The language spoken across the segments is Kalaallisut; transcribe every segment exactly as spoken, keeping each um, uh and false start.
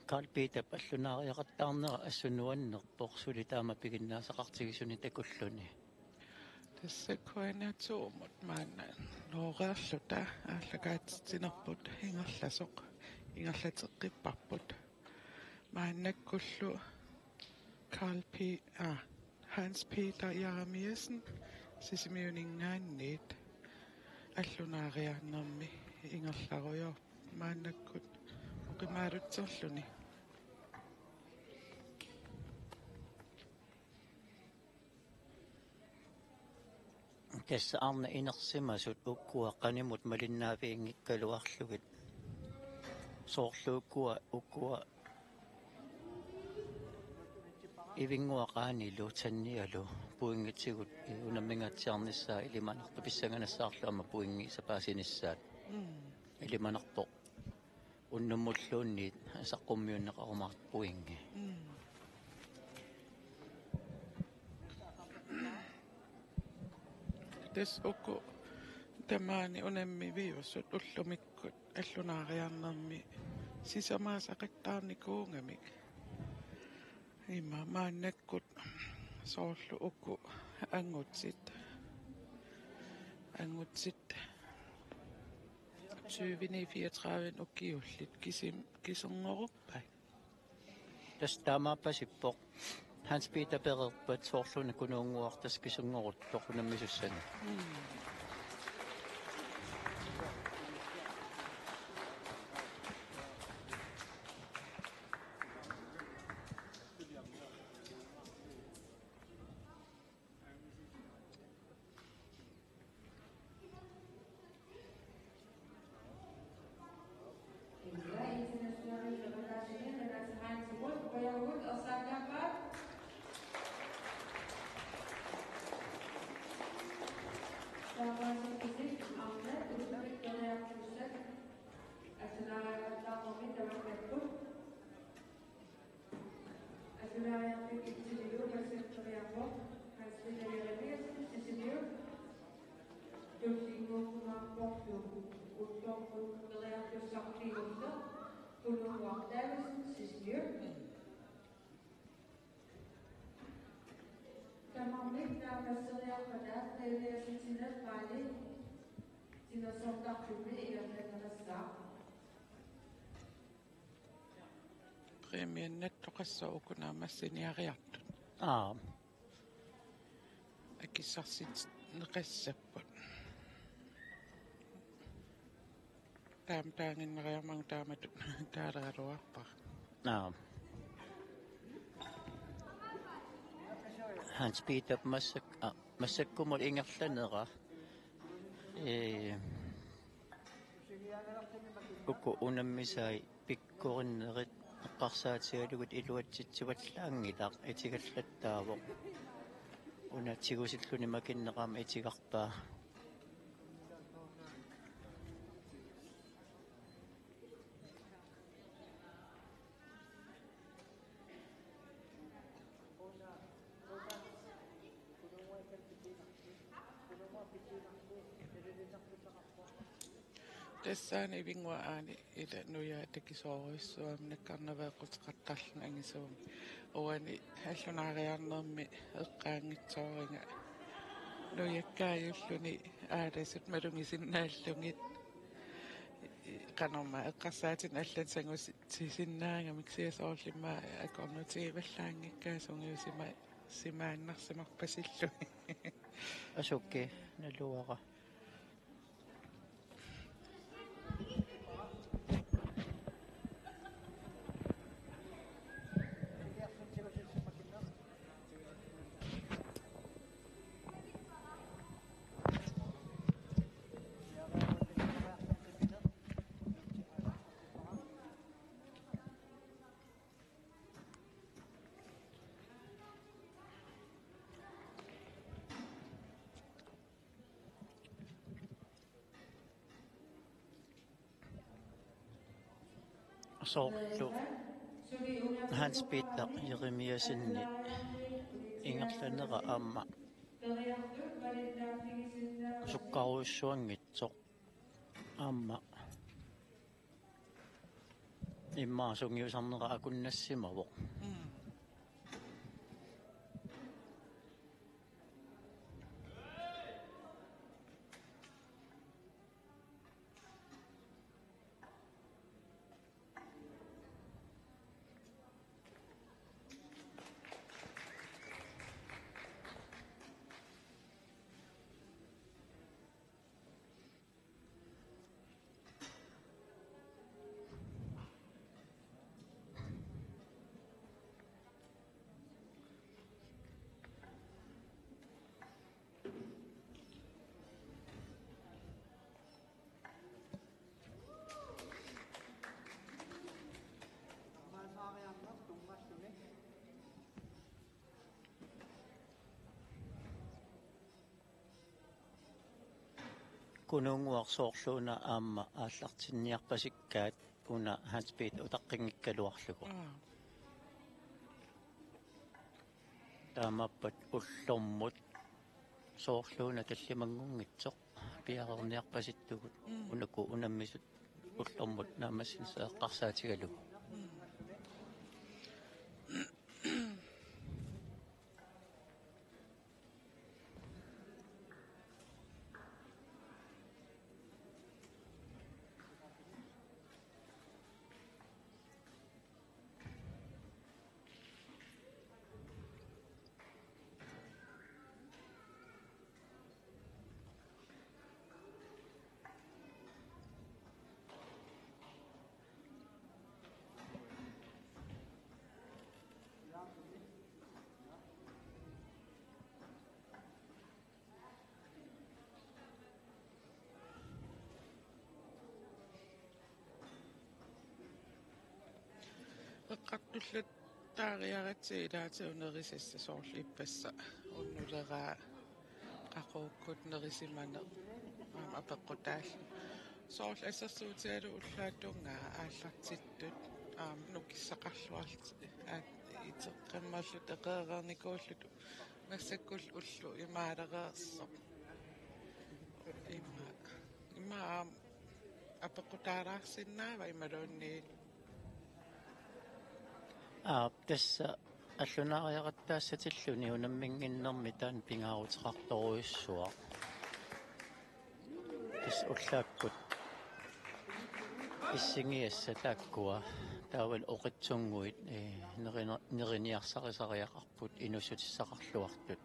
Karl Peterip allunaariaqattaarnera assut nuannerpoq, suli taama piginnaasaqartigisunik takulluni. Tassa K N R to-mut maanna nooreerluta aallakaatitsinerput ingerlasoq, ingerlateqqipparput. Maannakkullu Karl P-, ah, Hans Peter Jeremiassen Sisimiuninngaanniit allunaariaarnermi ingerlarujoorpoq maannakkut oqimaarutserluni. Tassa arnat inersimasut ukua qanimut malinnaaviginngikkaluarlugit. Soorlu ukua, ukua Ivinnguaq Aanilu Tannialu pointitsigut, eh, unammingaatsiarnissaa ilimanarpoq, pissanganassaarlu aamma pointiisa paasinissaat. Mm. Ilimanarpoq. Unnummulluunniit saqqummiunneqarumaarpoq pointi. Mm. Tassa uku tamaani unammiviusut ullumikkut allunaariaarnermi sisamaasaqattaarnikuugamik. Ima maannakkut soorlu uku angutsit. Angutsit tyveni fireogtredive ukiullit kisim-, kisinngoruppat. Tassa taamaappasippoq. Hans Peter pereerpat soorlu una Kunuunnguaq tassa kisinngoruttoq unammisussanik. Mm. Allunaariarfik ittuliu massakkut periarpoq Hans Peter Jeremiassen Sisimiut, tullinnguumaarporlu ullorput periarfissaq kingulleq Kunuunnguaq Davidsen Sisimiut. Tamarmik naammasseriarpata periarfissinneqqaani timersortarfimmi ingerlanneqassaaq. Præmiat nattoqassaaq uku naammassiniariartut. Aap. Akissarsineqassapput. Taama taaginnariarmagu taamatut taaleraluarpara. Aap. Hans Peter massak-, ah, massakkumut ingerlanera. Ee, uku unammisai pikkorinnerit eqqarsaatigalugit iluatsitsivallaanngilaq, itigallattaavoq. Una tigusilluni makinneq aamma itigarpaa. Tassaana Ivinnguaq Aani ila nujaa takisoorujussuugami nakkarnaveeqquteqartarluni angisuumik. Uani allunaariarnermi eqqaanngitsooringa nujakkaajulluni aalasut malugisinnaallugit. Qanormaa eqqarsaatinik allanut sangusisinnaagami kisianni soorlu immaqa akornutigivallaanngikkaa sungiusima-, simaannarsimarpasillugit. Asuki naluara. Soorlu Hans Peter Jeremiassenip ingerlanera aamma sukkarujussuanngitsoq aamma immaqa sungiusarnera akunnassimavoq. Mm. Kununnguaq soorluuna aamma aallartinniarpasikkaat una Hans Peter utaqqinngikkaluarlugu. Aa. Taamaappat ullormut soorluuna tallimangunngitsoq piareerniarpasittugut. Mm. Unaku unammisut ullormut naammassinissaa eqqarsaatigalugu. Mm. Eqqartullattaariaratsigit ilaatigut nerisassat soorlu ippassaq unnuleraa qaqugukkut nerisimaneq aamma apeqqutaalluni. Soorlu assersuutigalugu ullaap tungaa aallartittut aamma nukissaqarluarlutik aat iteqqammerlutik eqeereernikuullutik massakkut ulloq imaalereersoq. Ima, ima aamma apeqqutaalaarsinnaava imaluunniit? Aap, tassa allunaariaqattaassatilluni unamminnginnermi taanna pingaaruteqartorujussuaq. Tassa ullaakkut issinngiassat taakkua taavalu oqitsunnguit, ee, nerine-, neriniarsarisariaqarput inuussutissaqarluartut.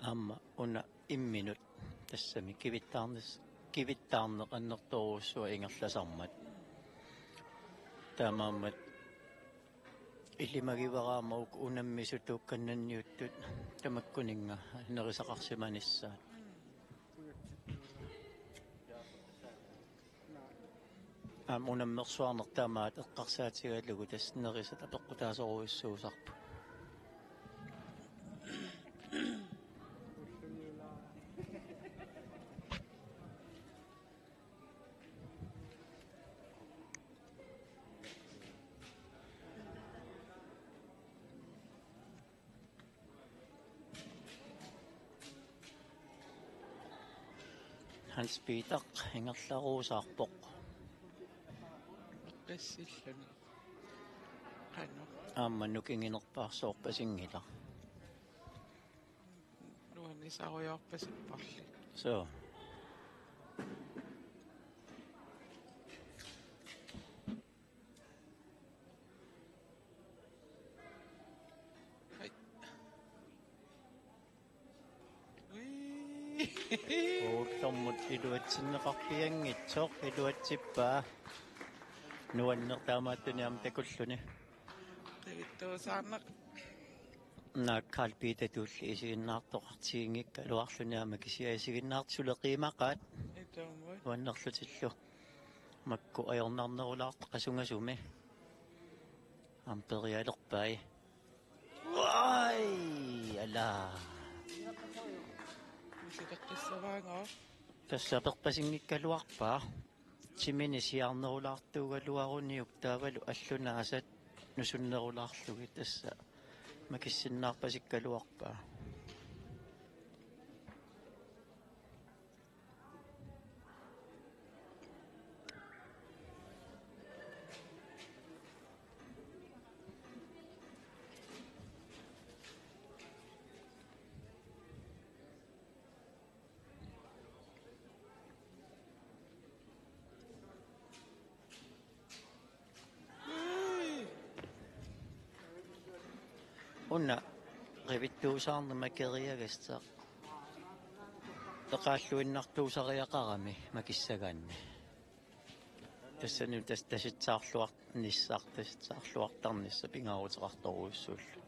Aamma una imminut tassami kivittaarnes-, kivittaarneq annertoorujussuaq ingerlasarmat. Taamaammat ilimagivara aamma uku unammisut tuukkannanniuttut tamakkuninnga nerisaqarsimanissaat. Aamma unammersuarneq tamaat eqqarsaatigalugu tassa nerisat apeqqutaasorujussuusarput. Hans Peter ingerlaruusaarpoq. Eqqissilluni. Qanoq. Aamma nukinginerpaarsoorpasinngilaq. Nuannisarujoorpasipporli. Suu. Hai. Ui. Ullormut iluatsinneqarpianngitsoq iluatsippaa. Nuanneq taamaattuni aamma takulluni. Qivittuusaarneq. Naak Karl Peter Thulli isiginnaartoqartiginngikkaluarluni aamma kisianni isiginnaartut suleqimaqaat. Ilumut. Nuannerlutillu. Makku ajornarnerulaartoq qasungasumi. Aamma perialerpai. Uai, ala. Usileqqissavaanga. Tassa aperpasinngikkaluarpaa. Timini siaarnerulaartuugaluaruniuk taavalu allunaasat nusunnerulaarlugit tassa makissinnaarpasikkaluarpaa. Una qivittuusaarneq makeriagassaq eqaalluinnartuusariaqarami makissagaanni. Tassani tas-, tasitsaarluarnissaq, tasitsaarluartarnissaq pingaaruteqartorujussuullu.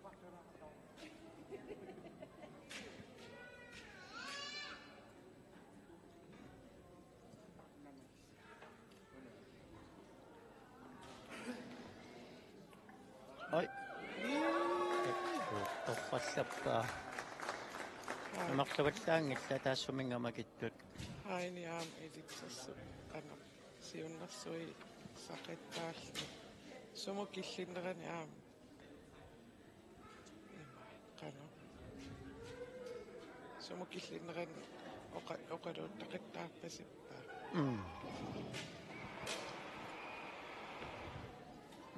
Oj. Torrallappaa. Amerlavallaanngillat taassuminnga makittut. Haini aamma ilitsersup qanoq siunnersuisaqattaarluni. Sumut killinnerani aamma. Ima, qanoq. Sumut killinnerani oqa-, oqaluuttaqattaarpasippaa. Mm.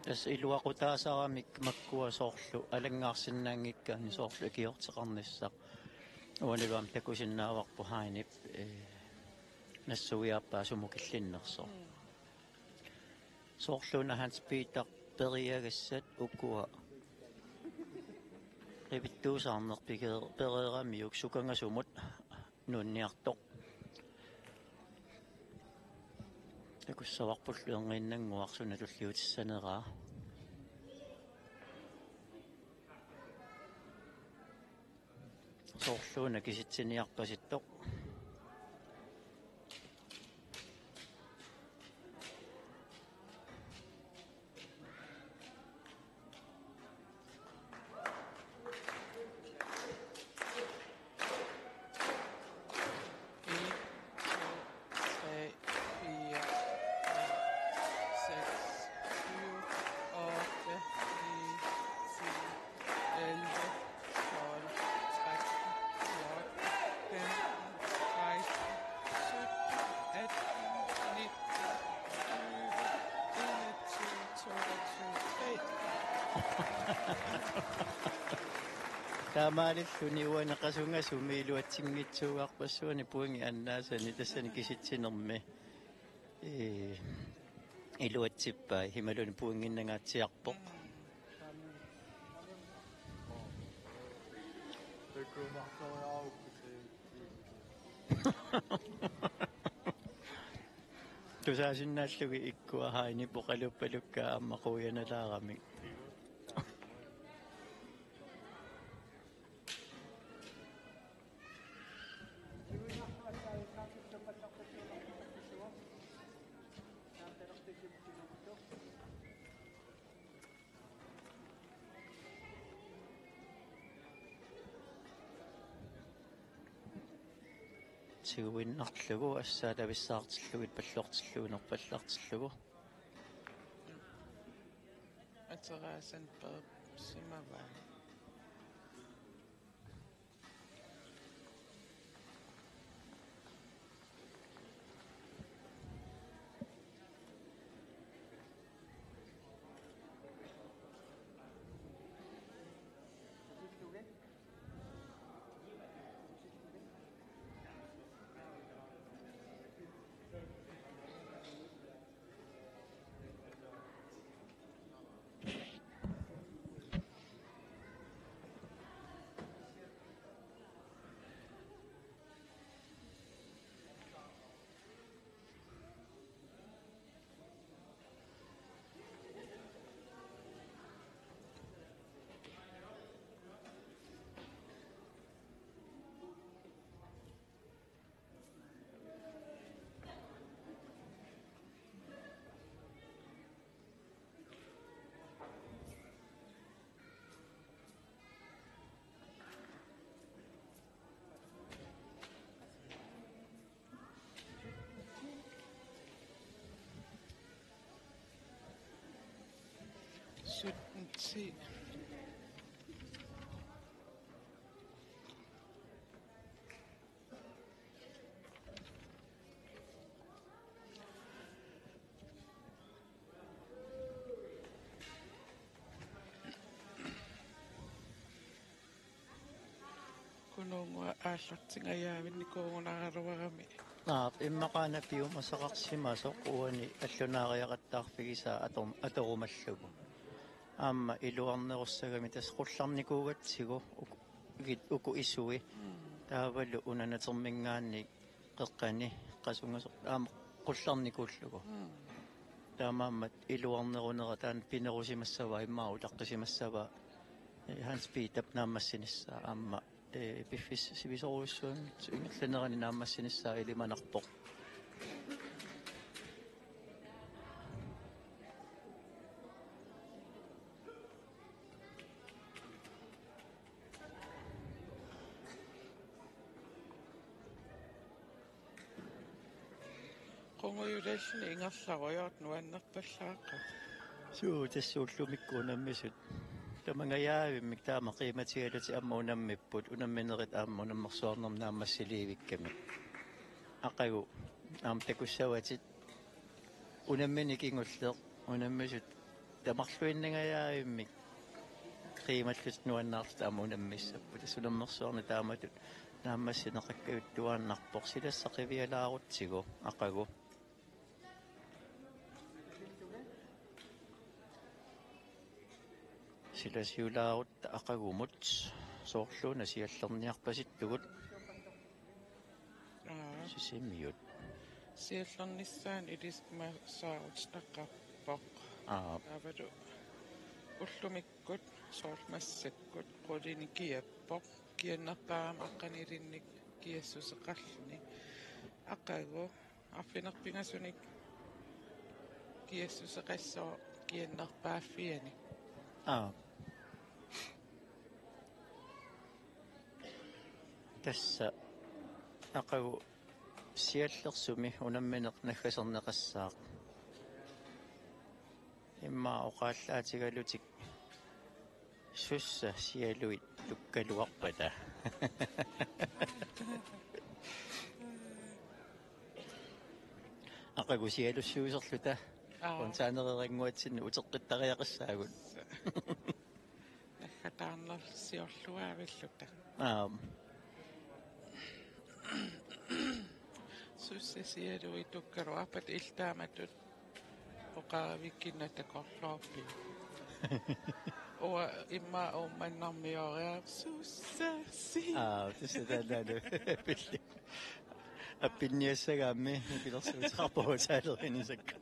Tassa iluaqutaasaramik makkua soorlu alanngaarsinnaanngikkaanni soorlu ikiorteqarnissaq. Uanilu aamma takusinnaavarput Hainip, eh, nassuiaappaa sumut killinnersoq. Mm. Soorluuna Hans Peter periagassat ukua. Qivittuusaarneq pige-, pereeramiuk sukangasumut nuunniartoq. Takussavarpullu erniinnannguaq suna tulliutissaneraa. Soorluuna kisitsiniarpasittoq. En, to, tre, fire, fem, seks, syv, otte, ni, ti, elleve, tolv, tretten, fjorten, femten, seksten, sytten, atten, nitten, tyve, enogtyve, toogtyve, tre. Taamaalilluni uani qasungasumi iluatsinngitsuugarpassuani pointit annaasani tassani kisitsinermi. Ee, iluatsippai, imaluunniit pointinnangaatsiarpoq. Tusaasinnaallugit ikkua Hainip oqaluuppalukkaa aamma quianalaaramik. Tiguinnarlugu assaatavissaartillugit pallortillugu nerpallartillugu. Ateraasan peersimavaa. Sytten ti. Kununnguaq aallartingajaavinnikuugunaraluarami. Aap, immaqaana piumasaqarsimasoq uani allunaariaqattaarfigisaa ator-, atorumallugu. aamma iluarnerussagami tassa qullarnikuugatsigu uku, uku isui. Mm. Taavalu una naterminngaanniit qeqqani qasungasoq aamma qullarnikuullugu. Mm. Taamaammat iluarnerunera taanna pinerusimassavaa immaqa utaqqisimassavaa, eh, Hans Petep naammassinissaa aamma, eh, piffissaq sivisoorujussuanngitsoq ingerlanerani naammassinissaa ilimanarpoq. Qungujulalluni ingerlarujoortoq nuannerpallaaqaaq. Suu, tassa ullumikkut unammisut. Tamangajavimmik taama qiimatigalutik aamma unammipput, unamminerit aamma unammersuarnermi naammassilivikkamik. Aqagu aamma takussavatit. Unammineq kingulleq, unammisut tamarluinnangajavimmik qiimallutik nuannaarlutik aamma unammissapput. Tassa unammersuarneq taamatut naammassineqakkajuttuaannarpoq, silassaq qivialaarutsigu aqagu. Silasiulaarutta aqagumut soorluuna siallerniarpasittugut. Aa. Sisimiut. Siallernissaanut ilisimasaaruteqarpoq. Aa. Taavalu ullumikkut soorlu massakkut qulinik kiappoq. Kiannerpaaq aamma aqqaneq ilinnik kiassuseqarluni. Aqagu arfineq-pingasunik kiassuseqassooq kiannerpaaffiani. Aa. Tassa aqagu siallersumi unammineq naggaserneqassaaq. Immaqa oqaallaatigalutik sussa sialuit tukkaluarpata. Aqagu sialussuuserluta. Aa. Onsaanereerannguatsinni uteqqittariaqassaagut. Naggataarnersiorluaavilluta. Aap. Sussa sialuit tukkaluarpata illit taamatut oqaravikkinna takorloorpiuk? Uanga immaqa Uummannarmioriarama sussa si. Aa, tassa taannalu. Pilli. Appinniassagaammi nipilersuuteqarpoq aatsaaleqinisakka.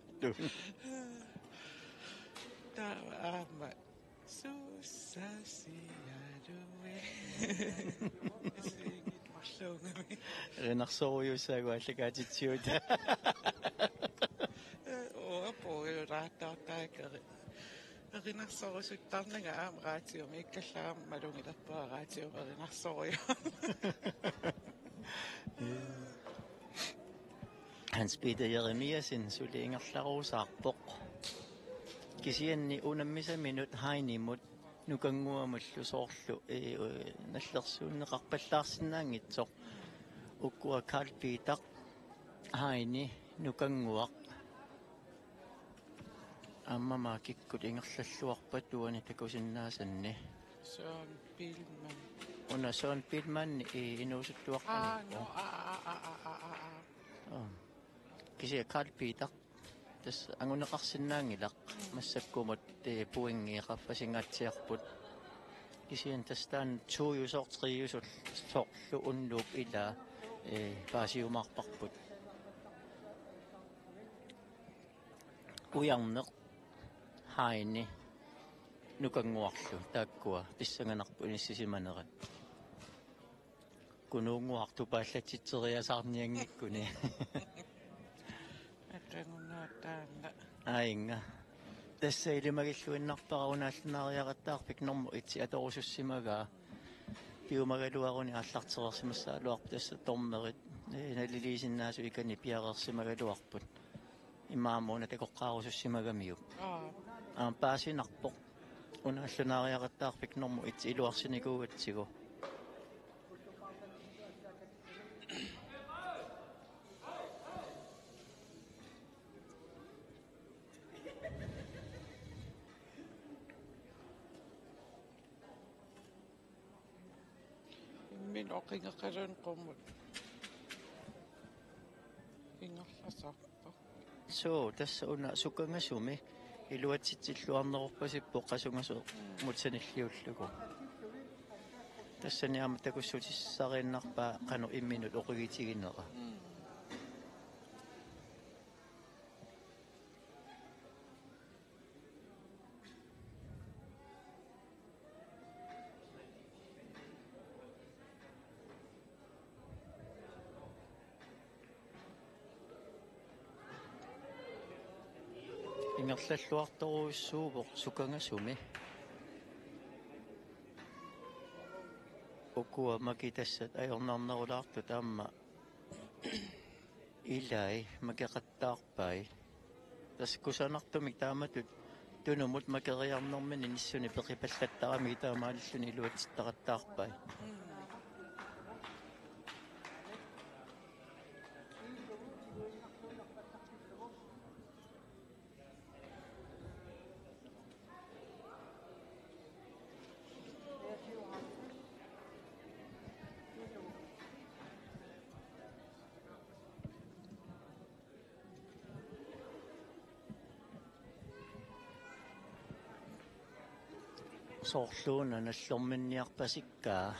Taava aamma sussa sialui. Isiigit marluugami. Erinarsorujussaagut aallakaatitsigut. Uanga puigulaartaartaakeri. Erinarsorusuttarnanga aamma raatiumi ikkallaarama malugilerpara raatiumi erinarsorujuarnanga. Hans Peter Jeremiassen suli ingerlaruusaarpoq. Kisianni unammisaminut Heinimut Nukannguamullu soorlu, ee, nallersuunneqarpallaarsinnaanngitsoq. Ukua Karl Peter, Heini, Nukannguaq. Aamma kikkut ingerlalluarpat uani takusinnaasanni. Søren Biilmann. Una Søren Biilmann i inuusuttuaqqamikku. Aa, no, aa, aa. Aa. Kisianni Karl Peter. Tassa anguneqarsinnaanngilaq massakkumut, ee, pointi qaffasingaatsiarput. Kisianni tassa taanna tojusoq, trejusoq soorlu unnuup ilaa, ee, paasiumaarparput. Ujarneq, Heini, Nukannguarlu, taakkua pissanganarput inissisimanerat. Kunuunnguaq tupaallatsitseriasaarnianngikkuni. Atangunaa taanna. Aajinnga. Tassa ilimagilluinnarpara una allunaariaqattaarfik normu et atorusussimagaa. Piumagaluaruni aallartereersimassagaluarpoq tassa dommerit, ee, naliliisinnaasut ikani piareersimagaluarput. Imaammat una takoqqaarusussimagamiuk. Aa. Aamma paasinarpoq. Una allunaariaqattaarfik normu et iluarsinikuugatsigu. Imminut oqingeqaluni qummut ingerlasarpoq. Suu, tassa una sukangasumi Iluatsitsilluarnerorpasippoq qasungasoq mutsanilliullugu. Tassani aamma takussutissariinnarpaa qanoq imminut oqigitiginera. Ingerlalluartorujussuuvoq sukangasumi. Ukua makitassat ajornarnerulaartut aamma ilai makeqattaarpai. Tassa kusanartumik taamatut tunumut makeriarnermini nissuni peqipallattaramigit taamaalilluni iluatsittaqattaarpai. Soorluuna nallorminniarpasikkaa.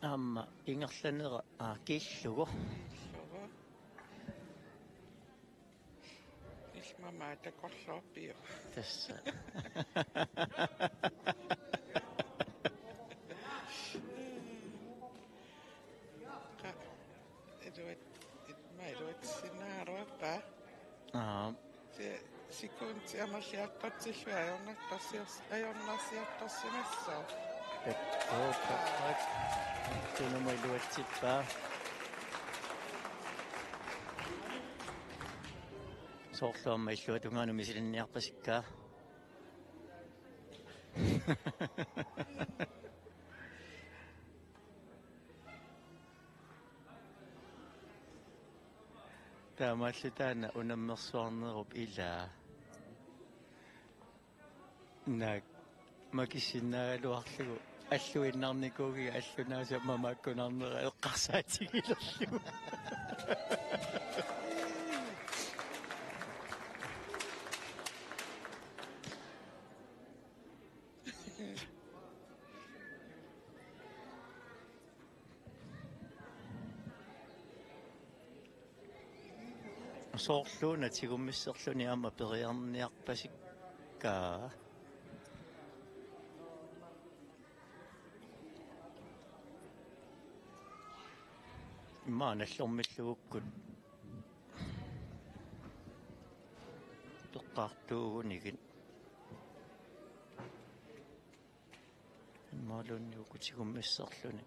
Aamma ingerlanera, aa, kiillugu. Kiillugu. Ilmama takorloorpiuk. Tassa. Qa-, iluat-, ilma iluatsissinnaaruappa. Aap. Se sekundi amerliartortillugu ajornartorsiors-, ajornarsiortorsimassooq. Pekkooppat. Tunumut iluatsippaa. Soorlu aamma illuatungaanut misilinniarpasikkaa. Taamaallu taanna unammersuarnerup ilaa. Naak makissinnaagaluarlugu alluinnarnikuugiga allunaasaq mamaakkunarnera eqqarsaatigilerlugu. Soorluuna tigummisserluni aamma periarniarpasikkaa. Immaqa nallormillugukkut toqqartuugunigit. Imaluunniit uku tigummisserluni.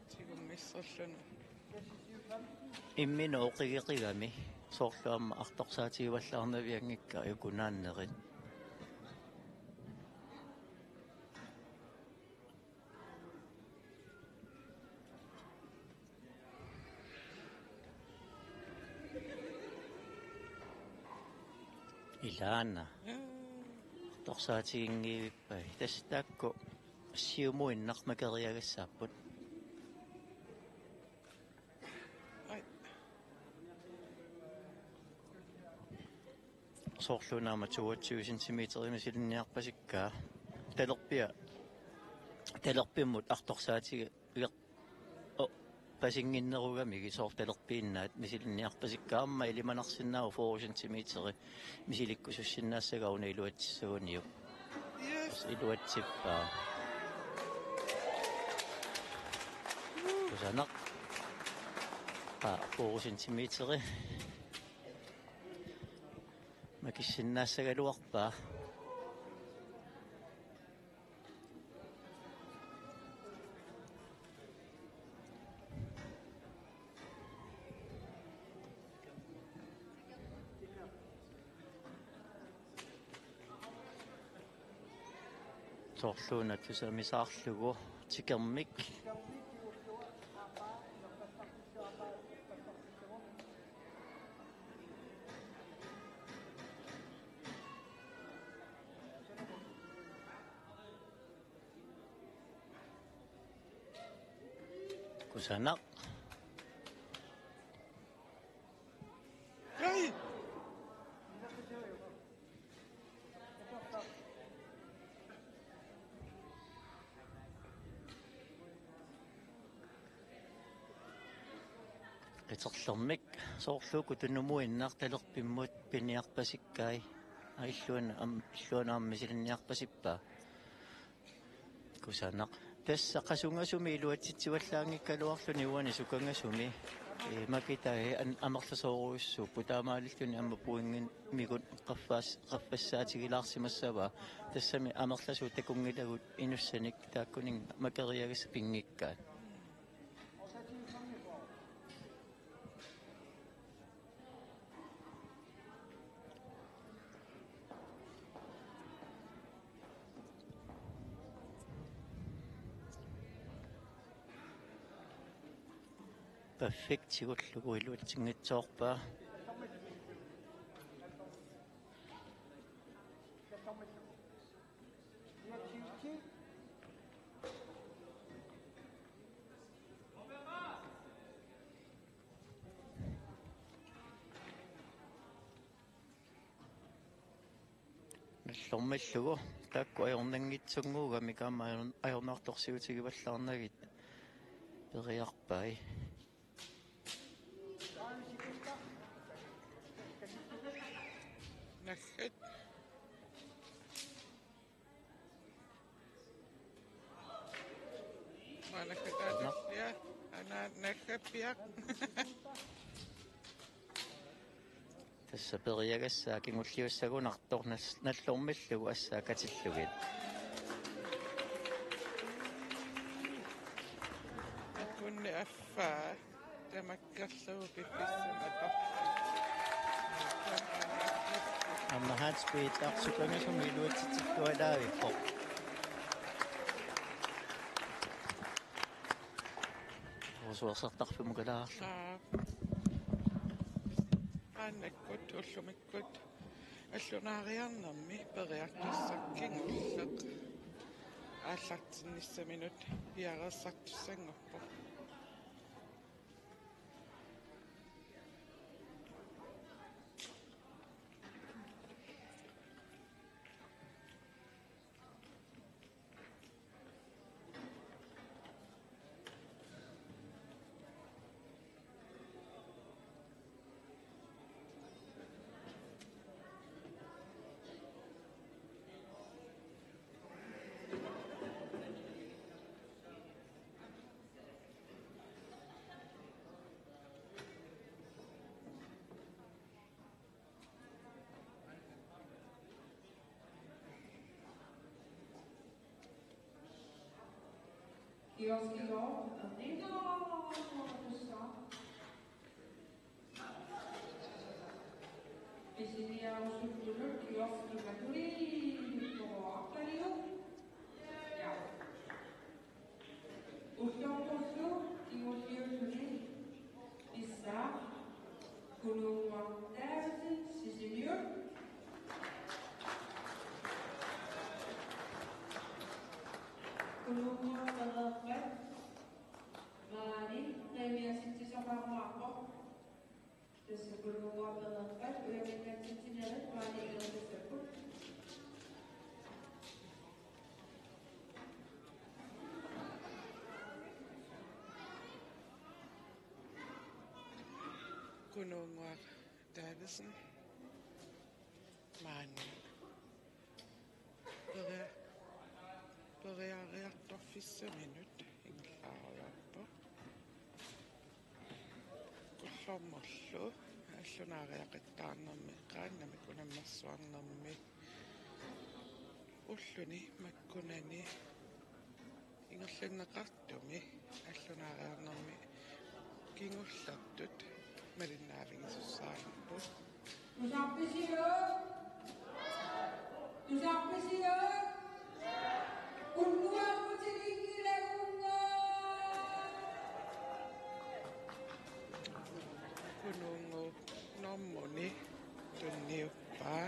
Tigummisserluni. Imminut oqigeqigami soorlu aamma artorsaatigivallaarnavianngikkaa uku naannerit. Ilaana. Artorsaatiginngivippai. Tassa taakku siumuinnaq makeriagassaapput. Ai. Soorluuna aamma toogtyve centimeter misilinniarpasikkaa. Talerpia. Talerpimmut artorsaatigiger-, o-, pasinnginnerugamigit soorlu talerpiinnaat misilinniarpasikkaa aamma ilimanarsinnaavoq fyrre centimeter misilikkusussinnaassagaa una iluatsissaguniuk. Yes. Iluatsippaa. Kusanaq. Qa, fyrre centimeter. Makissinnaassagaluarpaa. Soorluuna tusamisaarlugu tikermik. Sanaq. Ai! Qiterlermik soorlu uku tunumuinnaq talerpimmut piniarpasikkai. Illuan am-, illuanaarmi silinniarpasippaa. Kusanaq. Tassa qasungasumik iluatsitsivallaanngikkaluarluni uani sukangasumi. Ee, makitai an-, amerlasoorujussuupput. Taamaalilluni aamma pointimikut qaffaas-, qaffassaatigilaarsimassavaa. Tassami amerlasuut takunngilagut inussanik taakkuninnga makeriagassat pinngikkaat. Perfektigullugu iluatsinngitsoorpaa. Nallormillugu taakku ajornanngitsunnguugamik aamma ajor-, ajornartorsiutigivallaarnagit periarpai. Naggat. Maannakkut taanna. Ja, aana naggappiaq. Tassa periagassaa kingulliussagunartoq nas-, nallormillugu assaa katillugit. Kunni affaa tamakkerlugu piffissami atorlugu. Aamma Hans Peter sukangasumik iluatsitsittualaavippoq. Usuersartarfimmukalaarlu. Aa. Maannakkut ullumikkut allunaariarnermi periarfissaq kingulleq aallartinnissaminut piareersartussanngorpoq. Kioskilor, Nina, tuossa. Pisiniarusuttullu kioskimatuli, tuokkaliu. Ja. Ullorpullu kingulliulluni pissaaq Kununnguaq Davidsen Sisimiut. Kununnguaq pereerpat maani qiviassitsisaqarumaarpoq. Tassa Kununnguaq pereerpat ujaminnatsitsinerit maani ingerlassapput. Kununnguaq Davidsen maani. Peria-, periariartorfissaminut ingerlaarujoorpoq. Ullormullu allunaariaqattaarnermi, qaannamik unammersuarnermi, ulluni makkunani ingerlanneqartumi allunaariarnermi kingullertut malinnaavigisussaagatta. Tusarpisiuk? Tusarpisiuk? Unnuarutiginngilagunga. Kununnguup normuni tunniuppaa.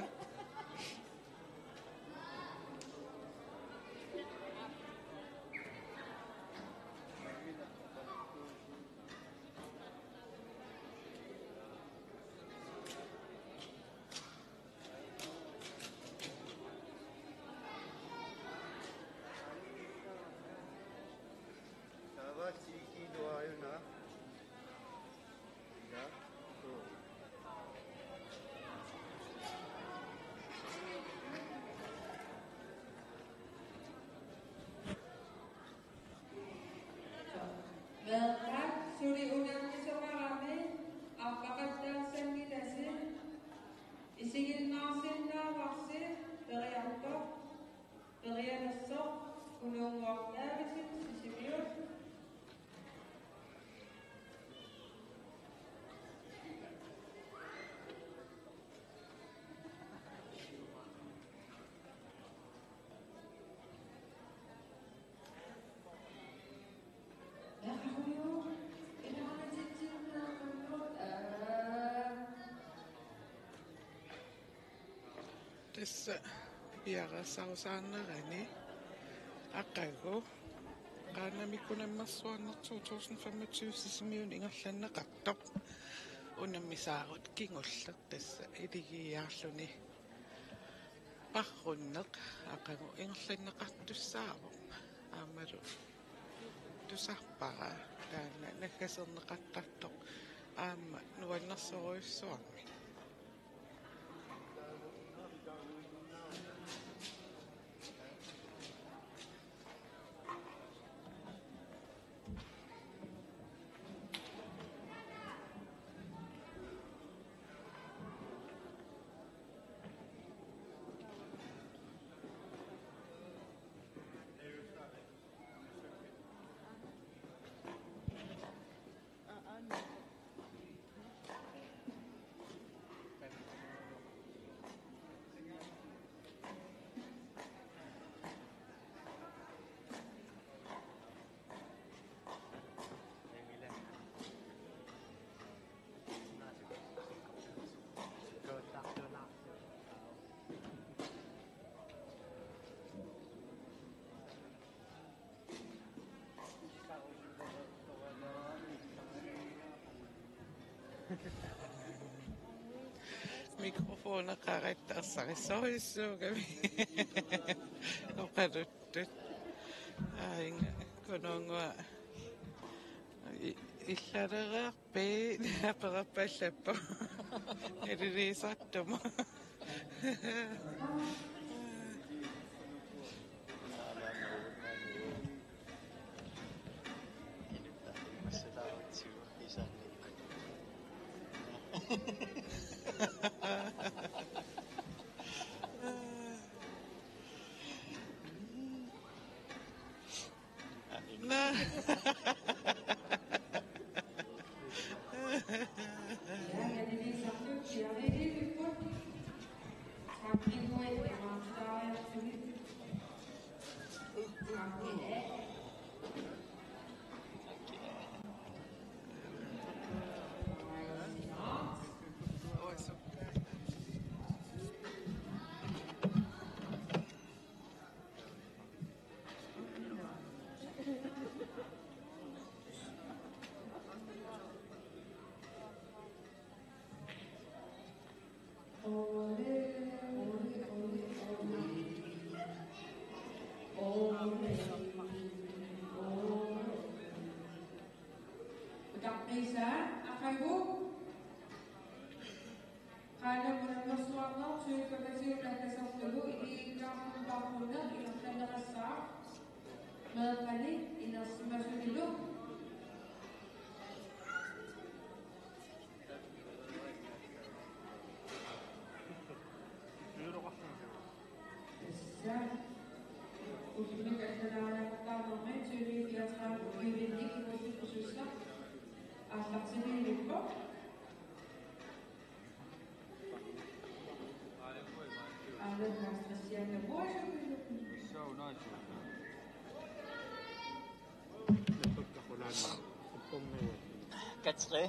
Nuummuartaavisi Sisimiut. Tassa piareersaarusaarnerani aqagu Qaannamikkunammersuarneq to tusind femogtyve Sisimiuni ingerlanneqartoq. Unammisaarut kingulleq tassa iligiiaarluni parrunneq aqagu ingerlanneqartussaavoq. Aammalu tusarpara taanna naggaserneqartartoq aamma nuannersorujussuarmik. Mikrofoneqaratta ersarissorujussuugami. Oqaluttut. Aajuna kununnguaq i-, illalereerpit apererpallappoq. Ililiisartumut. Utaqqisa, aqagu. Qaannamut unammersuarneq tyve femogtyve naggaserlugu iligiinnarlugu parrunneq ingerlanneqassaaq. Meeqqani inersimasunilu. Tassa ullumikkut allalaariartaarnermi tyve fireogtredive tyve-nni kingulleq usussaq aallartiliilerpoq. Katri,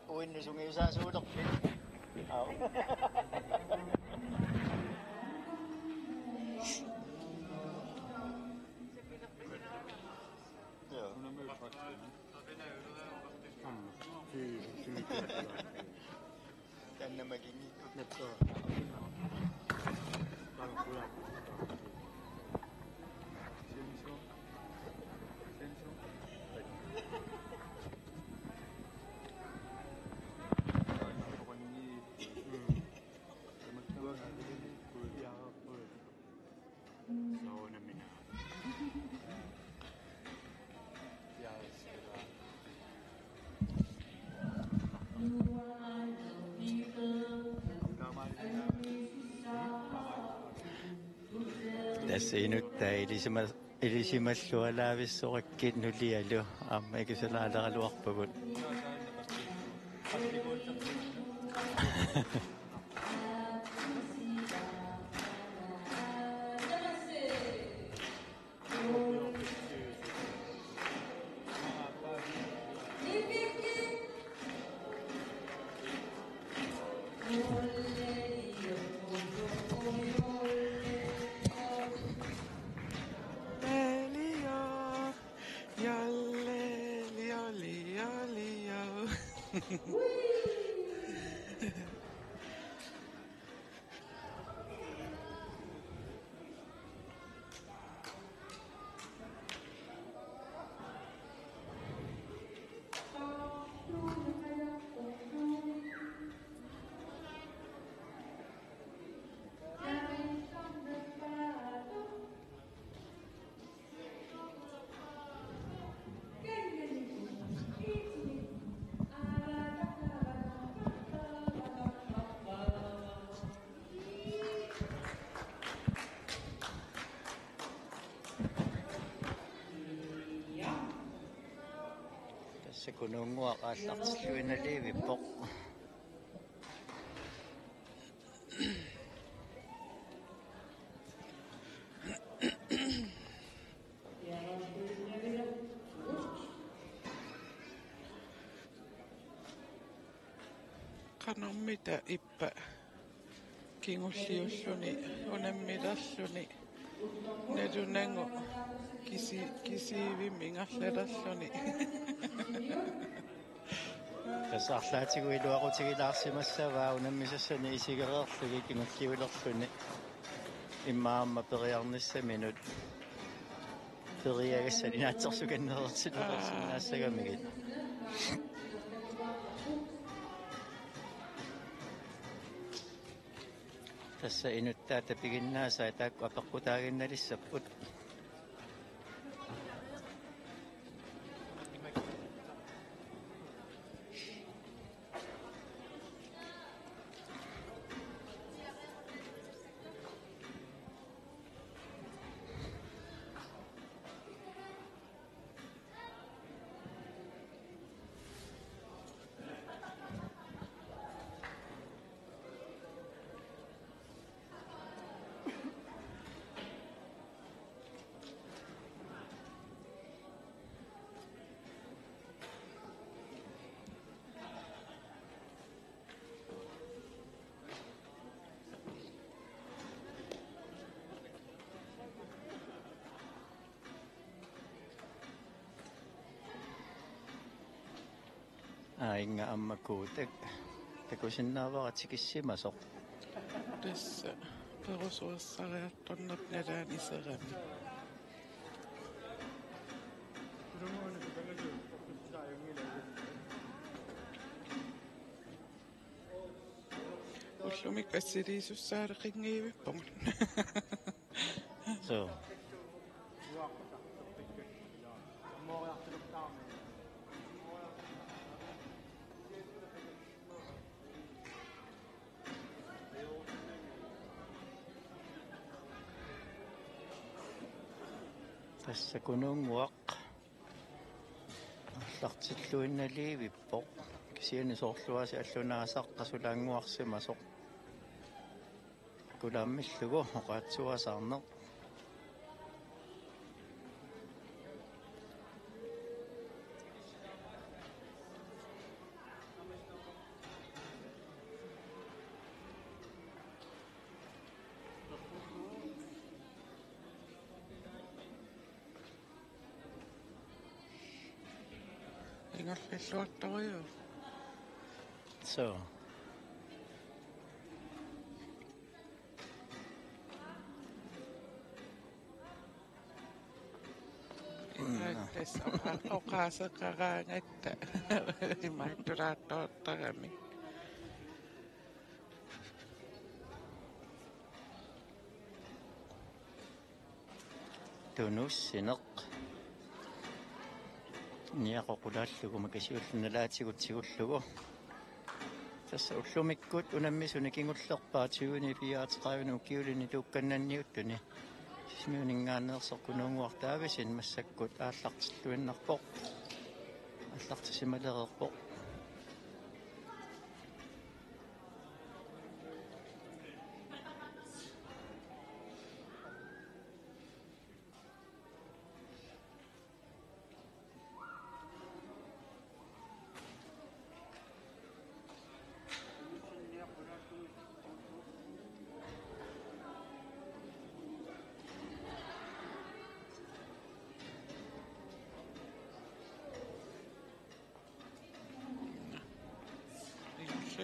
uinnu sungiusaasuulerpit? Au. Joo. Aamma. Sii, sii, sii. Taanna makinngikkut. Natsa. Taanna kuja. Sensor. Sensor. Mm. Tamakkuanga. Kuja. Soorunami. Tassa inuttai ilisima-, Ilisimallualaavissorakkit nulialu aamma ikisalaaleraluarpagut. Tassa Kunuunnguaq aallartilluinnaliivippoq. Qanormita ippa kingulliulluni unammilerluni nalunagu kisi-, kisiivimmi ingerlalerluni. Tassa arlaatigut iluaqutigilaarsimassavaa unammisassani isigereerlugit kingulliulerluni immaqa aamma periarnissaminut periagassani naatsorsukannereersinnaassagamikkit. Tassa inuttaat tapiginnaasai taakku apeqqutaaginnalissapput. Aa, inga aamma Kuutak takusinnaavara tikissimasoq. Tassa perusuassariartornerput nalaani iserami. Ullumi assiliisussaaleqinngivippugut. Suu. Tassa Kunuunnguaq aallartilluinnaliivippoq. Kisianni soorluasi allunaasaq qasulaannguarsimasoq. Kulaammillugu oqaatsuasaarneq. Ingerlalluartorujuk. Suu. Tassa oqa-, oqaaseqaraangatta imaattulaartoortarami. Tunussineq. Niaqoq qulaallugu makasiullugu nalaatigut tigullugu. Tassa ullumikkut unammisuni kingullerpaaq tyveni fireogtredive ukiulini tuukkannanniuttuni. Sisimiuninngaanneersoq Kunuunnguaq Davidsen massakkut aallartilluinnarpoq. Aallartissimalereerpoq.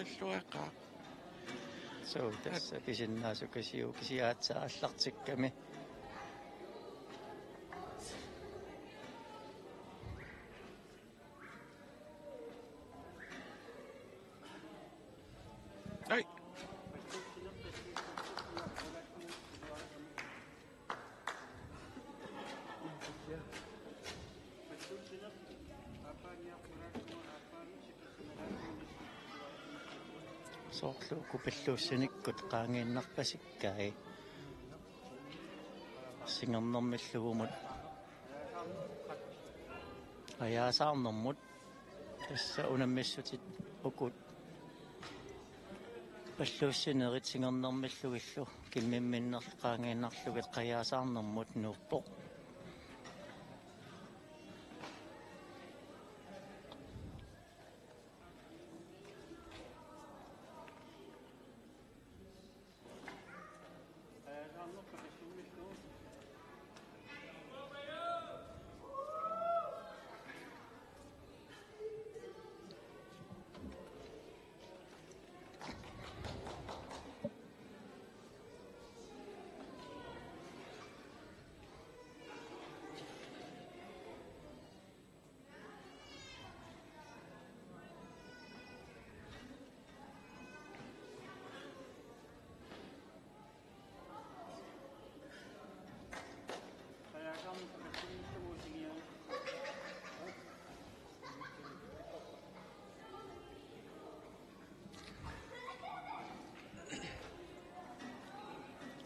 Illuaqa. Suu, tassa pisinnaasukasiuk kisiat aatsaat aallartikkami. Ai. Soorlu uku pilluussinikkut qaangiinnarpasikkai. Singernermillugumut. Qajaasaarnermut. Tassa unammissutit ukut pilluussinerit singernermillugillu kimmimminnerlu qaangiinnarlugit qajaasaarnermut nuuppoq.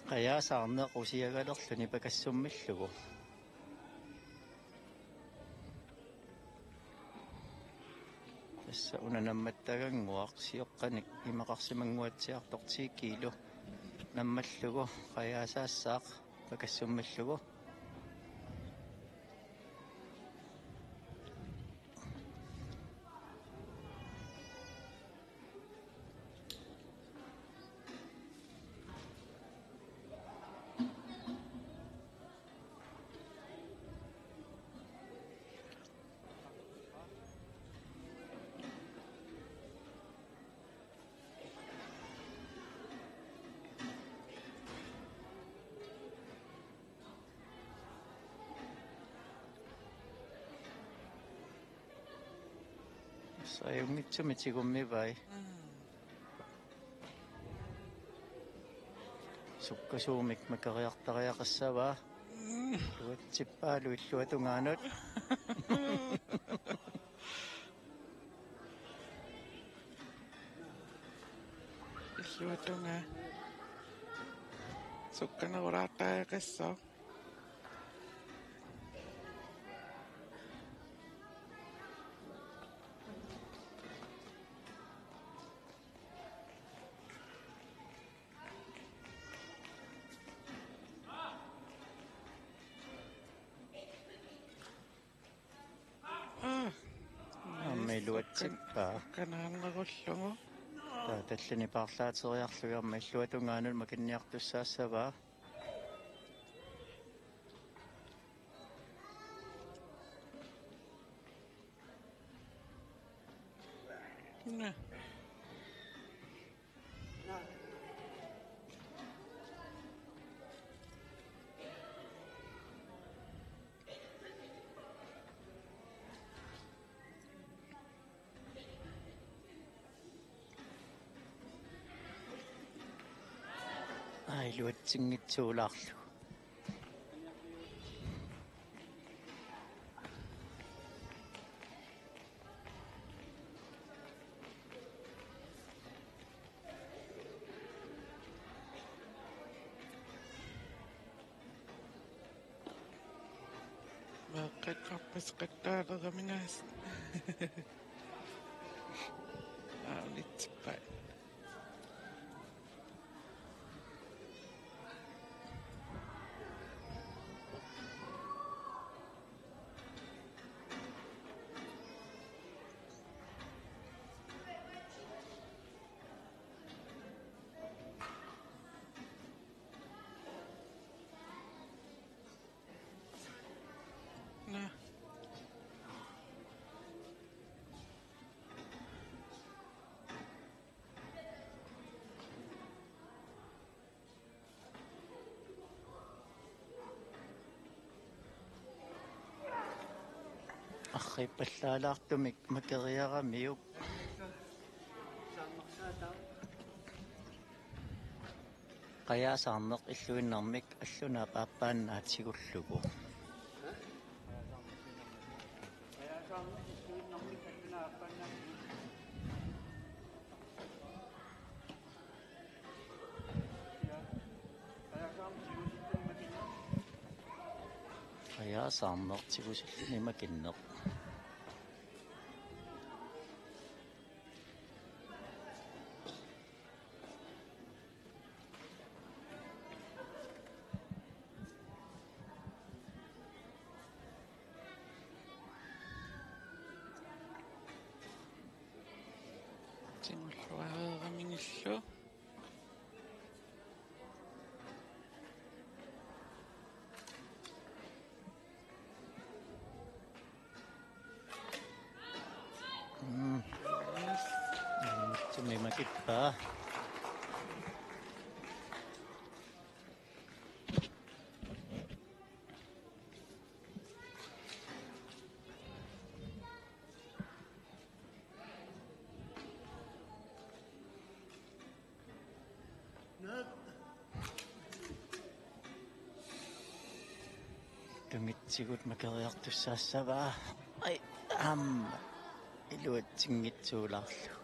Qajaasaarneq usiagalerluni pakassummillugu. Tassa una nammattagannguaq sioqqanik imaqarsimannguatsiartoq ti kiilu nammallugu qajaasaassaaq pakassummillugu. Saajunngitsumik tigummivai. Sukkasuumik makeriartariaqassavaa. Luatsippaalu illuatungaanut. Illuatungaa. Sukkanerulaartariaqassaaq. Aa. Aamma iluatsippaa. Kanaannerullugu. Taava tallini paarlaateriarlugu aamma illuatungaanut makinniartussaassavaa. Naa. Aa, iluatsinngitsuulaarlugu. Qatsorpassuaqattaaleramik aas. Aulitsippa. Naa. Arriippallaalaartumik makeriaramiuk. Qajaasaarneq illuinnarmik allunaap aappaannaat tigullugu. Qajaasaarneq tigusilluni makinneq. Tigulluareeramigillu. Mm. Mm, sumi makippaa. Tungitsigut makeriartussaassavaa. Ai, aamma. Iluatsinngitsuulaarlugu.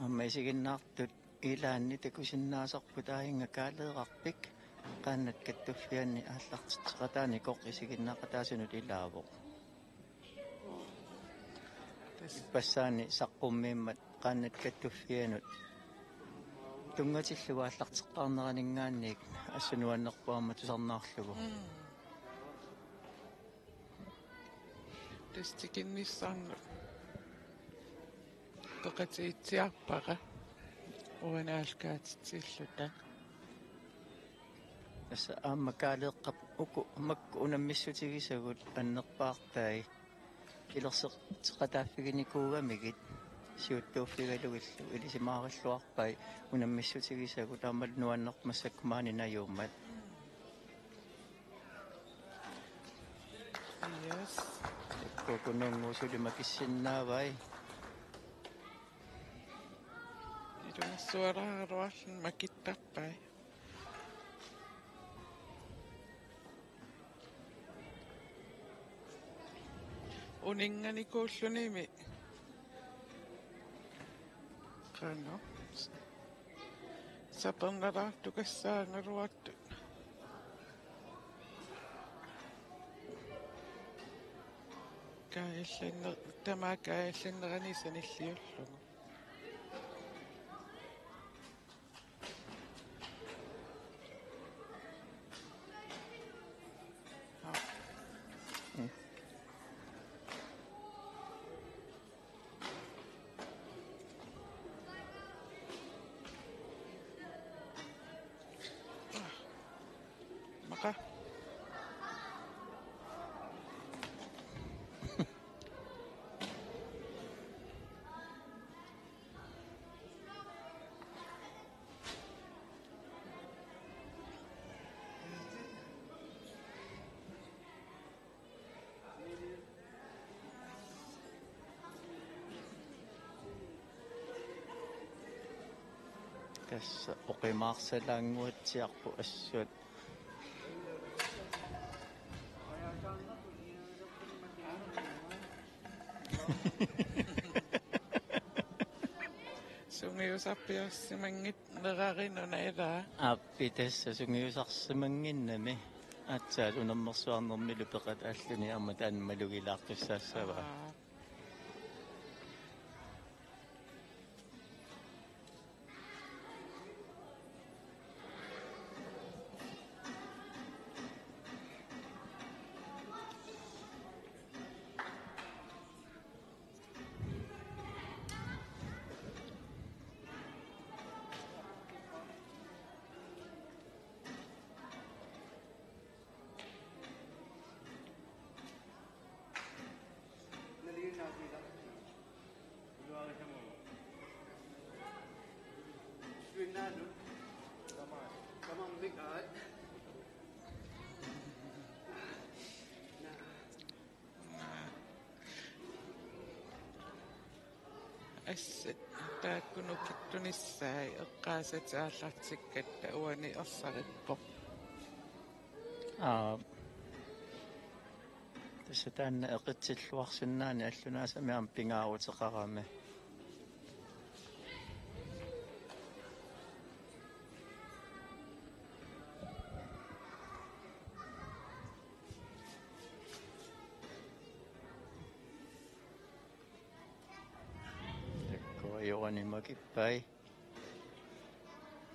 Aamma isiginnaartut ilaanni takusinnaasarput aajinngaaleerarpik, qaannat kattuffianni aallartitseqataanikoq isiginnaaqataasunut ilaavoq. Tassa. Ippassaani saqqummiimmat qaannat kattuffianut tunngatillugu aallarteqqaarneraninngaanniit assut nuannerpoq aamma tusarnaarlugu. Mm. Tassa tikinnissannut peqatigitsiarpara uani aallakaatitsilluta. Tassa aamma Kaaleeqqap uku makku unammissutigisagut annerpaartai ilerseqataaffiginikuugamigit siuttuuffigalugillu ilisimaarilluarpai unammissutigisagut aammalu nuannerpoq massakkut maani najuummat. Yes. Kukununnguup suli makissinnaavai. Iluarsuaraaraluarluni makittarpai. Uninnganikuullunimi. Qanoq. Sapernalaartukassaagaluartut. Kaajallanner-, tamaat kaajallannerani sanilliullugu. Maqa. Tassa oqimaarsalaannguatsiarpoq assut. Sungiusarpiarsimanngitsoq nerarinuna ilaa. Aappi tassa sungiusarsimannginnami. Aatsaat unammersuarnermilu peqataalluni aamma taanna malugilaartussaassavaa. Aa. Come on, big heart. Assut taakku nukittunissaat eqqaasatit aallartikkatta uani ersarippoq. Aa. Tassa taanna eqitsilluarsinnaani allunaasami aamma pingaaruteqarami. Takuuk, ajorani makippai.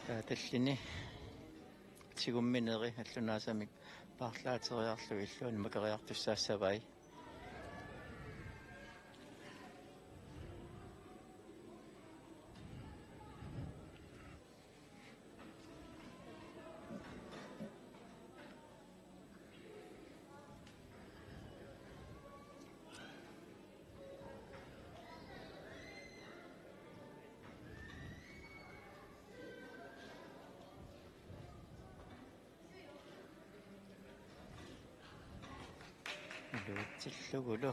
Taava tallini tigummineri allunaasamik paarlaateriarlugit illuanni makeriartussaassavai. Iluatsillugulu.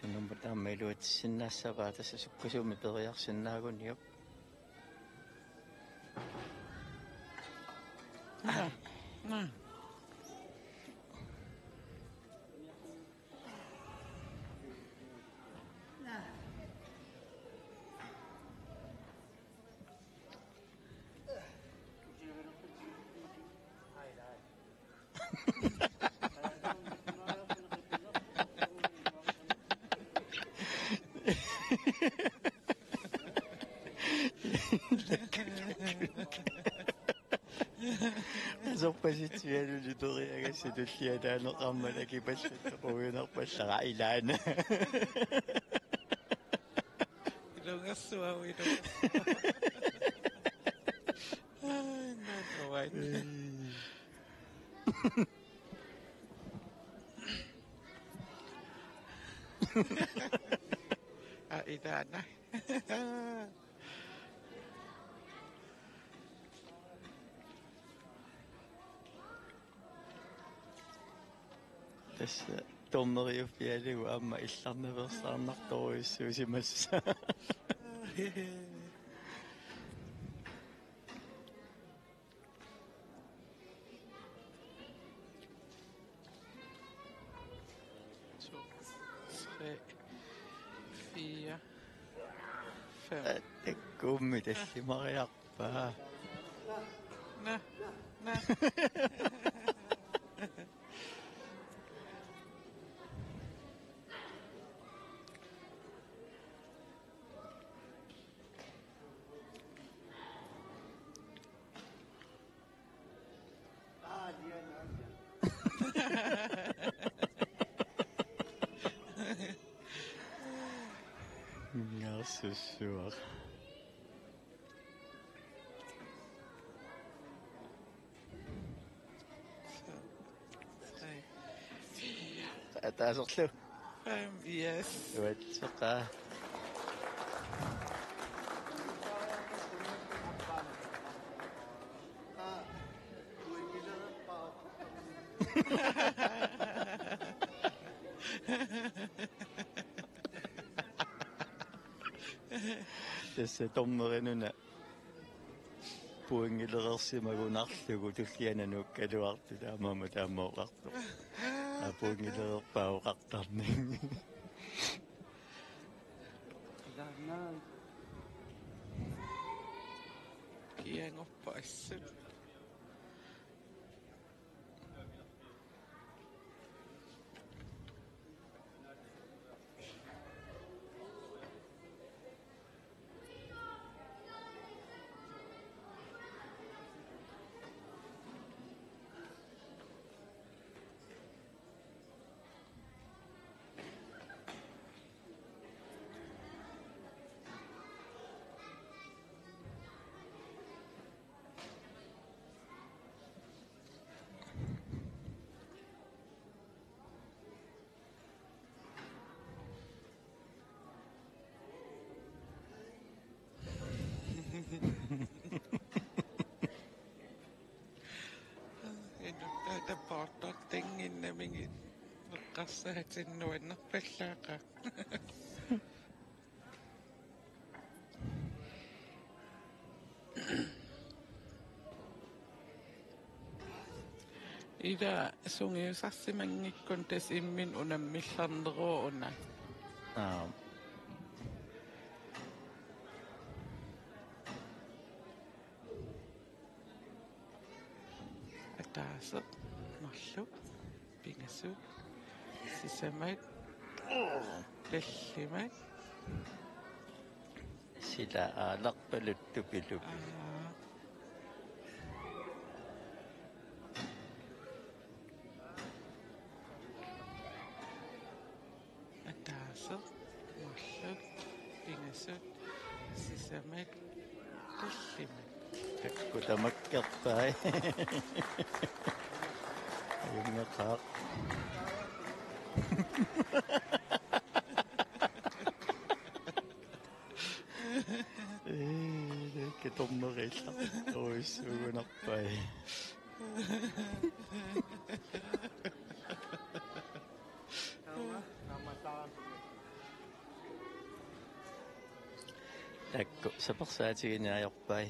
Tunumut aamma iluatsissinnaassavaa, tassa sukkasuumik periarsinnaaguniuk. Naa. Naa. Asorpasitsialuni periagassat tulliataaneqarmat akipallattoq quinarpallara ilaana. Ilungersuaq, ilungersuaq. Ai, naluai. Aa, ilaana. Tassa dommeriuffigalugu aamma illarnaveersaarnartorujussuusimassaaq. To, tre, fire, fem. Kummi tallimariarpa? Naa, naa. Ngarsussuaq. Ataaserlu. Fem, yes. Uatseqa. Tassa dommerinuna pointilereersimagunarlugu tullianut nuukkaluartoq taamaammat taama oqartoq. Aa, pointilereerpaa oqartarnini. Kiangorpoq assut. Inuk taata poortoq tanginnamigit eqqarsaatinnik nuannerpallaaqaaq. Ila sungiusarsimanngikkuni tassa imminut unammillerneruvoq una. Aap. Ataaseq, marluk, pingasut, sisamat, tallimat. Sila aalarpaluttupilupi. Aa. Ataaseq, marluk, pingasut, sisamat, tallimat. Taakku tamakkerpai. Ajunngilaq. Ee, taakku torneriillar. Uissugunarpai. Taakku sapersaatigineq ajorpai.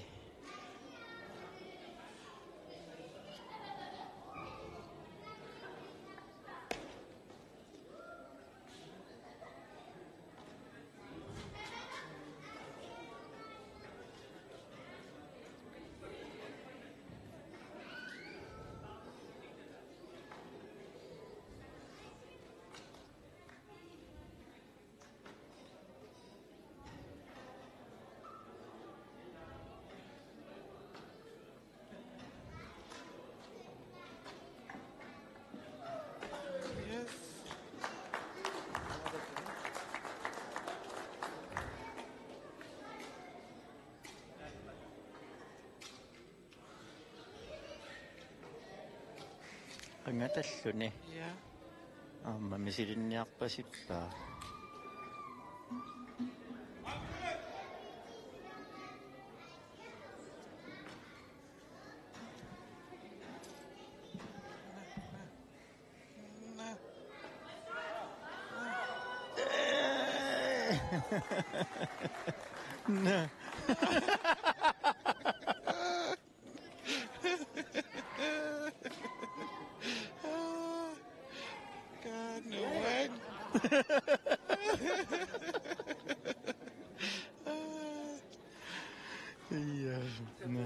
Yes. Angatalluni. Ja. Aamma misilinniarpasippaa. Nä. Kanuan. Ia, nä.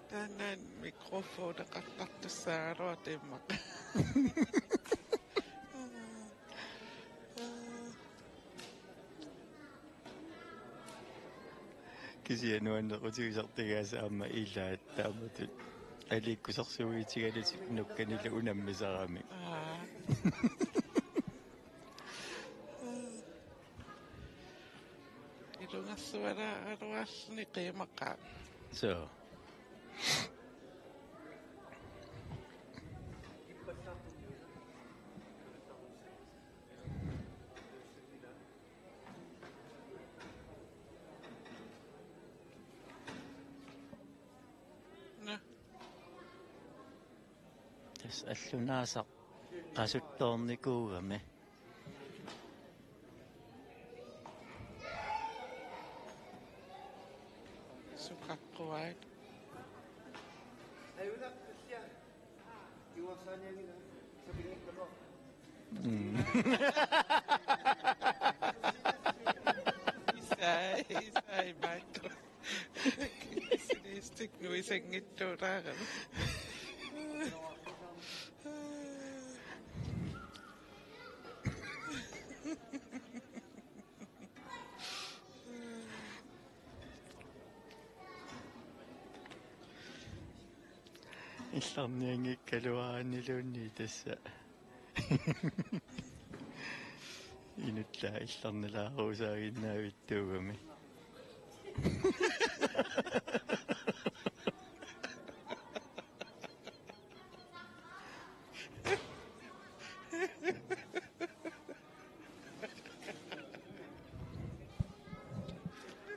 Taanna mikrofoneqartartussaagaluartoq immaqa. Kisianni nuannequtigisartagaasa aamma ilaat taamatut aliikkusersuutigalutik nukkanilu unammisaramik. Aa. Ilungersualaaraluarluni qiimaqaaq. Suu. Nå. Tassa allunaasaq qasuttoornikuugami. Sukaqquaat. Mm. Isai, isai, Michael. Sinistik nuisanngittuuraarami. Illarnianngikkaluaraanniluunniit tassa. Inuttaaq illarnilaaruusaaginnavittuugami.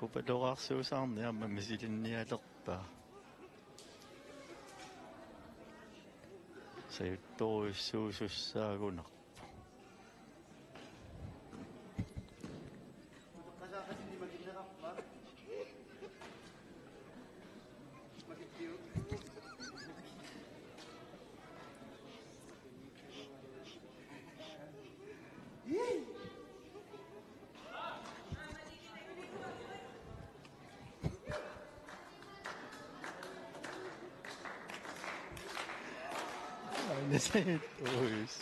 Upalorarsuusaarniarma misilinnialerpaa. Sajuttorujussuusussaagunarpoq. Aina se tuis.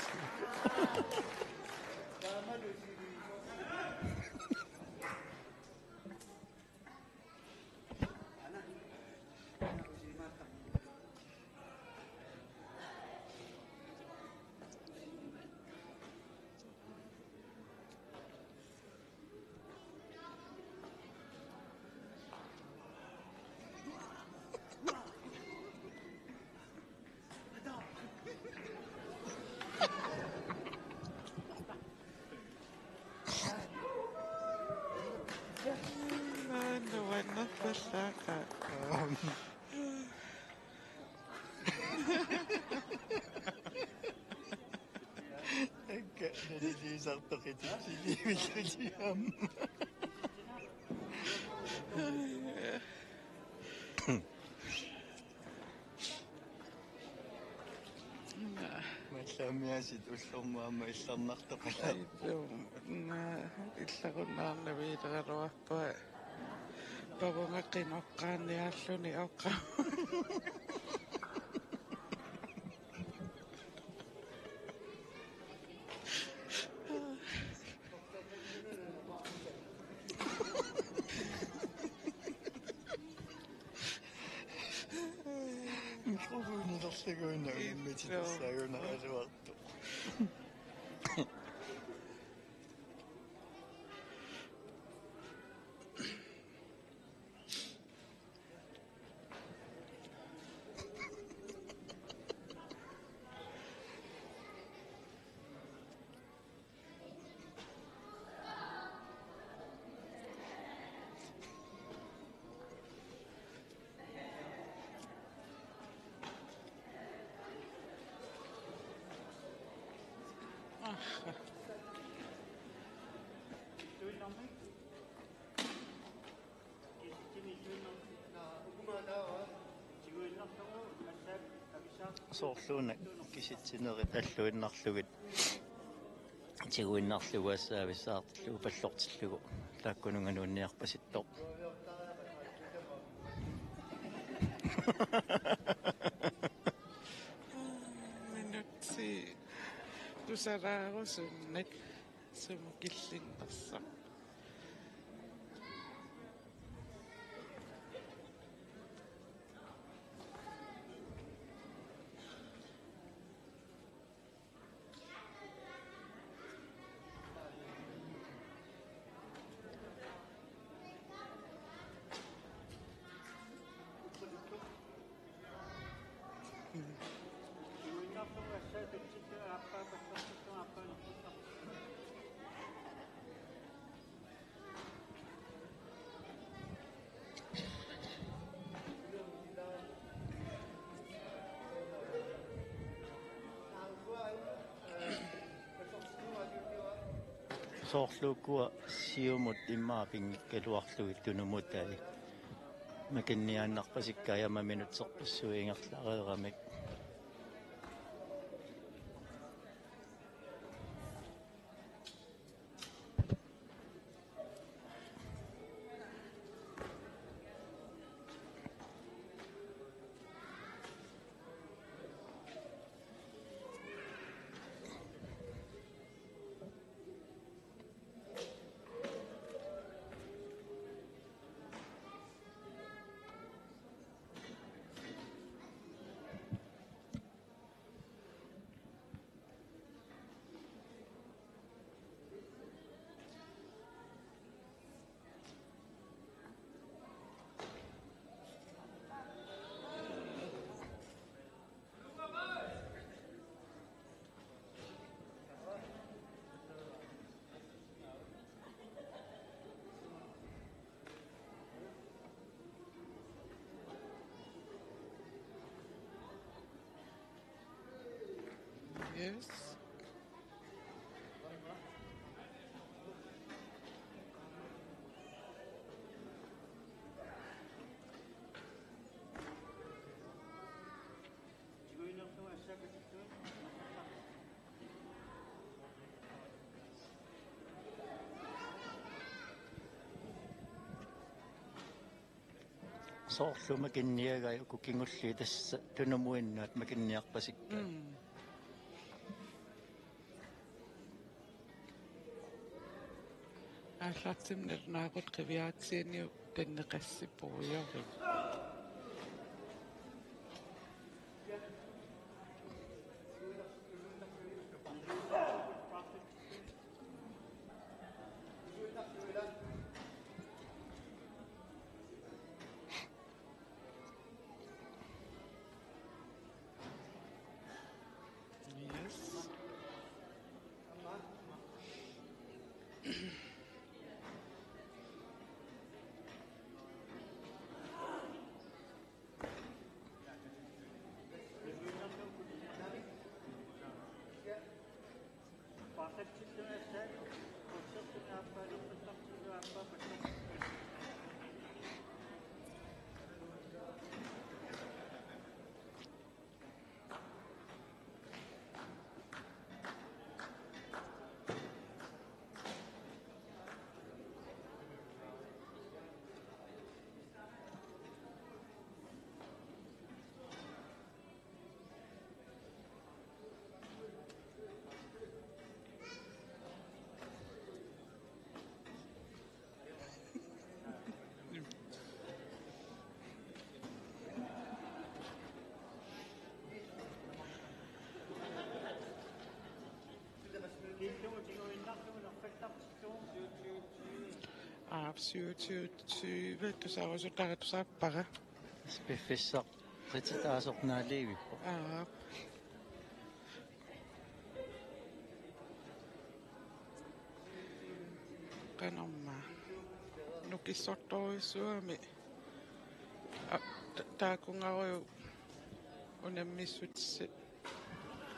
Maanna uannerpallaaqaaq. Akka, naliliisartoqit siliivillutiam. Naa. Mallaamiasit ullormut aamma illarnartoqalaarpoq. Aap, naa, illarunnaarnaviileraluarpunga. Pavunga qinoqqaanniarluni oqqa. Mikrofonilerlugu una unammititassaagunaraluartoq. Soorluuna kisitsinerit alluinnarlugit tiguinnarlugu assaavissaartillugu pallortillugu taakkununnga nuunniarpasittoq. Minutsit tusalaarusunnik sumut killinnersoq. Soorlu ukua siumut immaqa pinngikkaluarlugit tunumutai. Makinniaannarpasikka aamma minutserpassuit ingerlareeramik. Yes. Soorlu makinniagai uku kingulliit tassa tunumuinnaat makinniarpasikkaat. Mm. Aallartimmi nalunaaqutaq qiviaratsigu tanneqassippoq ujorik. Yes. Aap, syvogtyve tyve, tusarusutara tusarpara. Piffissaq rititaasoq naalivippoq. Aap. Qanormaa. Nukissortorujussuugami. A, ta-, taakunngarujuk unammissutissat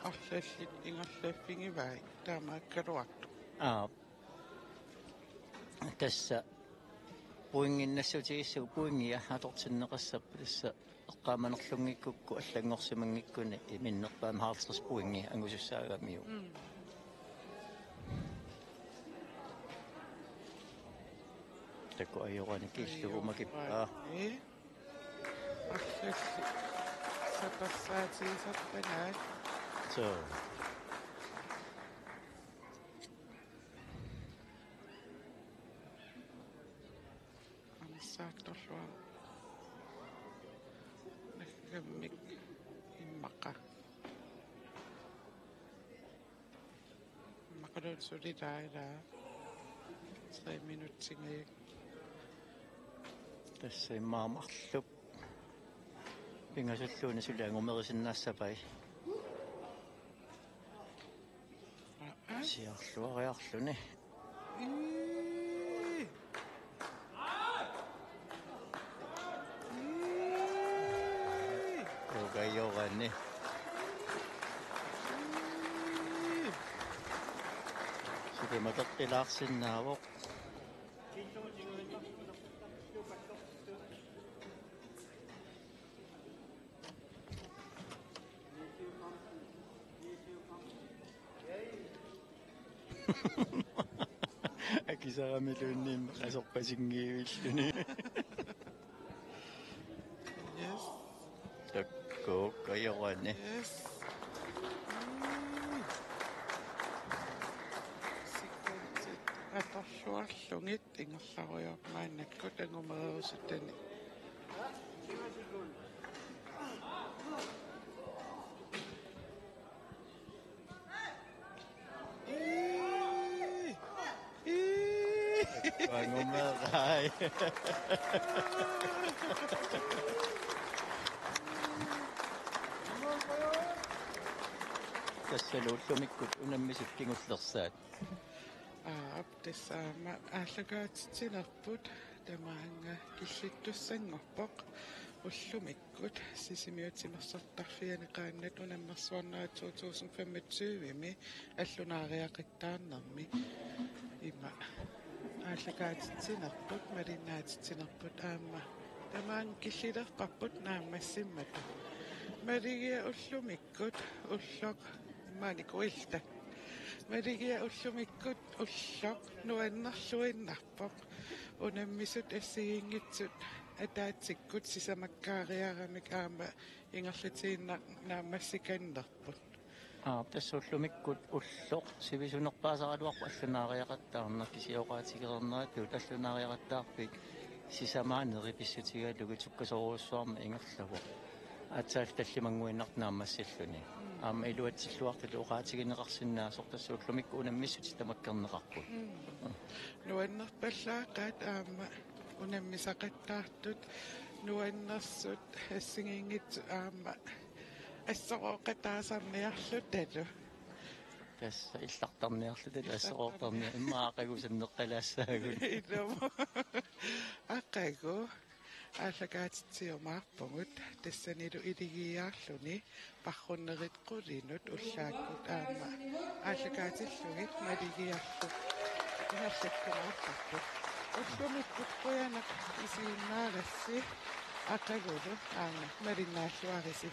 arlallit ingerlaffigivai taamaakkaluartoq. Aap. Tassa pointinnassutigissagit pointia atortinneqassappat tassa eqqaamanerlunngikkukku allanngorsimanngikkuni minnerpaamik halvtreds pointi angusussaagamiuk. Mm. Takuuk ajorani kiillugu makippaa. Arlallit sapersaatigisarpanaat. Suu. Anissaartorluarluni naggammik immaqa. Immaqaluunniit suli taava tre minutsinngik. Tassa immaqa marluk pingasulluunniit suli angumerisinnaassapai. Siarluariarluni. Ii. Ii. Ukajoranni. Ii. Suli mateqqilaarsinnaavoq. Akisaramiluunniit qasorpasinngivilluni. Yes. Takuuk ajorani. Yes. Mm. Sekundit atorluarlugit ingerlarujoorput maannakkut angumererusuttani. Ii. Ii. Angumerai. Tassalu ullumikkut unammisut kingullersaat. Aap, tassa aamma aallakaatitsinerput tamaanga killittussanngorpoq. Ullumikkut Sisimiut timersortarfiani qaannat unammersuarnerat to tusind femogtyve-mi allunaariaqattaarnermi ima aallakaatitsinerput, malinnaatitsinerput aamma tamaanga killilerparput naammassimmata. Maligiaq ullumikkut ulloq, maani kuilta. Maligiaq ullumikkut ulloq nuannerluinnarpoq. Unammisut assigiinngitsut ataatsikkut sisamakkaariaramik aamma ingerlatiinnaq naammassikannerput. Aap, tassa ullumikkut ulloq sivisunerpaasaraluarpoq allunaariaqattaarneq, kisianni oqaatigereerneratut allunaariaqattaarfik sisamaaneri pissutigalugit sukkasoorujussuarmik ingerlavoq. Aatsaat tallimannguinnartoq naammassilluni. Aamma iluatsilluartut oqaatigineqarsinnaasoq, tassa ullumikkut unammissutit tamakkerneqarput. Nuannerpallaaqaat aamma unammisaqattaartut, nuannersut assigiinngitsut aamma assorooqataasarniarlutalu. Tassa illartarniarluta, illartarni-, assorooqarni immaqa aqagu sanneqqalaassaagut. Ilumut. Aqagu aallakaatitsiumaarpugut tassanilu iligiiaarluni parrunnerit qulinut ullaakkut aamma aallakaatillugit maligiarlutik ingerlakkumaarparput. Ullumikkut qujanaq isiginnaarassi aqagulu aamma malinnaalluarisi.